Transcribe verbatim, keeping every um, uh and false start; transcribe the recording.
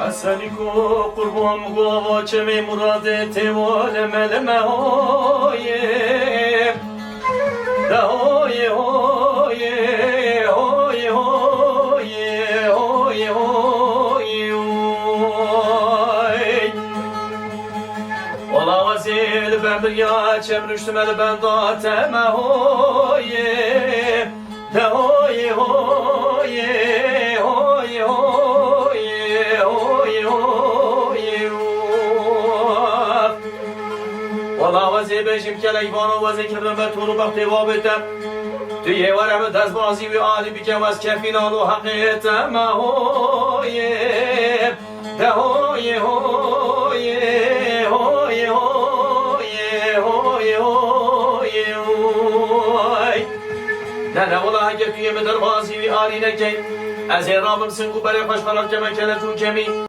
Esenîko qurban gava çemê muradê têvo leme leme hoyê. De hoyê, hoyê, hoyê, hoyê, hoyê, hoyê, oy. Wala wezê li ben biriya çem ruştime li benda te me hoyê. De hoyê, hoyê, hoyê, hoyê, hoyê, hoyê, of. Wala wezê bêjim kelek vano wezê kevin be tor û bextê babê te. Tu yê were min destbazî wî alî bike wez kefînan û heqê te me hoyê. De hoyê, hoyê, hoyê, hoyê, hoyê, hoyê, oy. Ne, ne, wela heke tu yê min derbazî wî alî nekey, ez ê rabim sing û berê xweş xelat keme kelek û kemî.